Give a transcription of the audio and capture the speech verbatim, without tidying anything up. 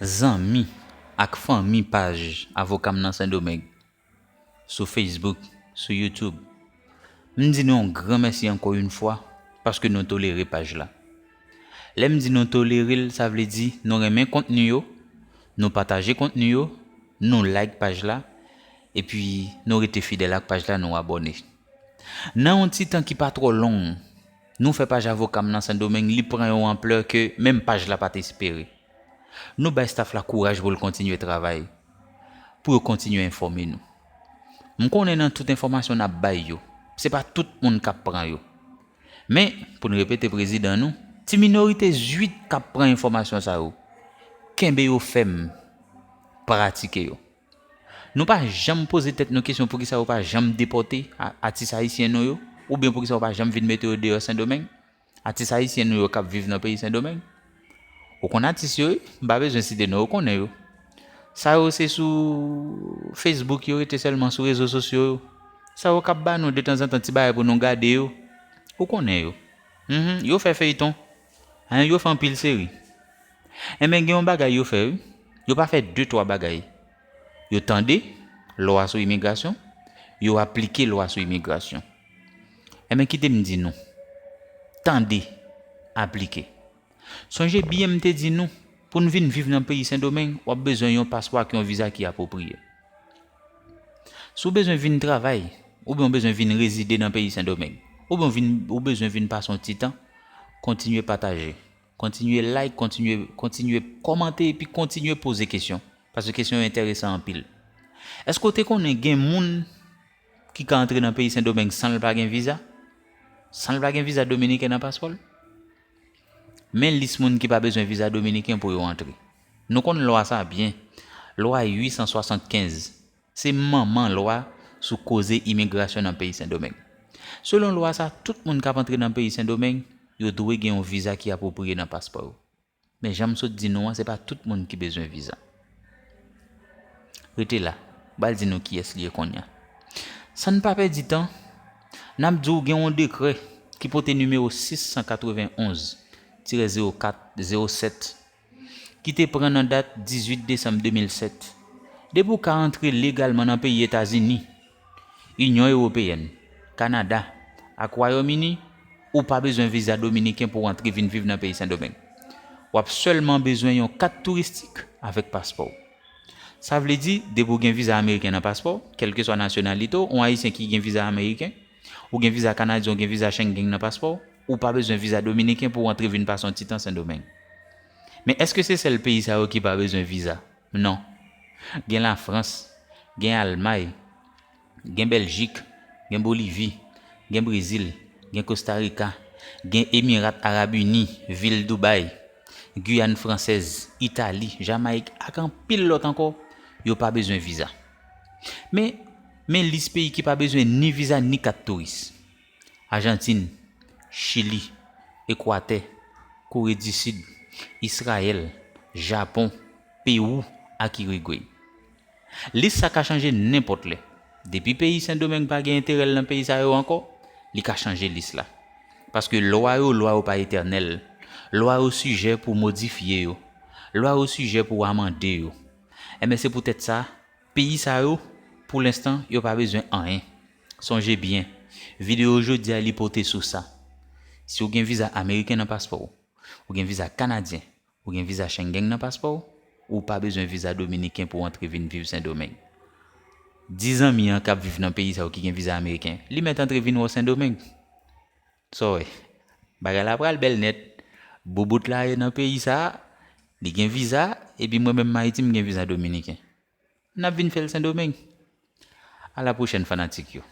Zanmi ak fanmi paj Avoka m nan Sendomeng, sou Facebook, sou YouTube, m di nou yon gran mèsi ankò yon fwa paske nou tolere paj la. Lè m di nou tolere l, sa vle di nou renmen kontni yo, nou pataje kontni yo, nou like paj la, epi nou rete fidèl ak paj la, nou abòne. Nan yon ti tan ki pa twò long, nou fè paj Avoka m nan Sendomeng, li pran yon anplè ke menm paj la pa t espere. Nou bay staff la kouraj pou l kontinye travay, pou yo kontinye enfòme nou. M konnen nan tout enfòmasyon n ap bay yo, se pa tout moun k ap pran yo. Men, pou n repete prezidan nou, ti minorite zwit k ap pran enfòmasyon sa yo, kenbe yo fèm, pratike yo. Nou pa janm poze tèt nou kesyon poukisa yo pa janm depòte a- atis ayisyen nou yo, oubyen poukisa yo pa janm vin mete yo deyò Sendomeng. Atis ayisyen nou yo k ap viv nan peyi Sendomeng. Ou konn atis yo, wi, m pa bezwen site non, ou konnen yo. Sa yo se sou Facebook yo rete sèlman, sou rezo sosyo yo. Sa yo k ap ba nou detanzantan ti bagay pou nou gade yo. Ou konnen yo. Mhm, yo fè feyton. Hein, yo fè anpil seri. Enben, gen yon bagay yo fè, wi. Yo pa fè de twa bagay. Yo tande lwa sou imigrasyon, yo aplike lwa sou imigrasyon. Enben, kite m di nou, tande, aplike. Sonje byen m te di nou, pou n vin viv nan peyi Sendomeng, w ap bezwen yon paspò ak yon viza ki apwopriye. Si w bezwen vin travay, oubyen w bezwen vin rezide nan peyi Sendomeng, oubyen w vin, ou bezwen vin pase yon ti tan, kontinye pataje, kontinye like, kontinye, kontinye kòmante, epi kontinye poze kesyon, paske kesyon yo enteresan anpil. Èske w te konnen gen moun ki ka antre nan peyi Sendomeng san l pa gen viza? San l pa gen viza dominiken nan paspò l? Men lis moun ki pa bezwen viza dominiken pou yo antre. Nou konn lwa sa byen. Lwa uit san swasannkenz, se manman lwa sou koze imigrasyon nan peyi Sendomeng. Selon lwa sa, tout moun k ap antre nan peyi Sendomeng, yo dwe gen yon viza ki apwopriye nan paspò yo. Men jan m sot di nou an, se pa tout moun ki bezwen viza. Rete la, m pral di nou kiyès li ye kounye a. San n pa pèdi tan, n ap di w gen yon dekrè ki pote nimewo sis san katrevenn onz tirè zewo kat zewo sèt ki te pran nan dat dizuit desanm de mil sèt. Depi w ka antre legalman nan peyi Etazini, Inyon Ewopeyèn, Kanada, ak Wayòm Ini, ou pa bezwen viza dominiken pou w antre vin viv nan peyi Sendomeng. W ap sèlman bezwen yon kat touristik avèk paspò w. Sa vle di, depi w gen viza ameriken nan paspò w, kèlkeswa nasyonalite w, yon Ayisyen ki gen viza ameriken, ou gen viza kanadyen, ou gen viza Schengen nan paspò w, ou pa bezwen viza dominiken pou w antre vin pase yon ti tan Sendomeng. Men èske se sèl peyi sa yo ki pa bezwen viza? Non. Gen Lafrans, gen Almay, gen Bèljik, gen Bolivi, gen Brezil, gen Kostarika, gen Emirat Arab Ini, vil Dubai, Giyàn Fransèz, Itali, Jamayik ak anpil lòt ankò, yo pa bezwen viza. Men, men lis peyi ki pa bezwen ni viza ni kat touris. Ajantin, Chili, Ekwatè, Kore di Sid, Izrayèl, Japon, Pewou ak Irigwe. Lis sa ka chanje nenpòt lè. Depi peyi Sendomeng pa gen enterè l nan peyi sa yo ankò, li ka chanje lis la. Paske lwa yo, lwa yo pa etènèl. Lwa yo sijè pou modifye yo. Lwa yo sijè pou amande yo. Enben, se poutèt sa, peyi sa yo, pou lenstan, yo pa bezwen anyen. Sonje byen, videyo jodi a li pote sou sa. Si w gen viza ameriken nan paspò w, ou gen viza kanadyen, ou gen viza Schengen nan paspò w, ou pa bezwen viza dominiken pou w antre vin viv Sendomeng. Di zanmi an k ap viv nan peyi sa yo ki gen viza ameriken, li mèt antre vin wè w Sendomeng. Sa w wè? Bagay la pral bèl nèt. Boubout la ye nan peyi sa a, li gen viza, epi mwen menm Ayiti, m gen viza dominiken. N ap vin fè l Sendomeng. A la pwochèn, fanatik yo.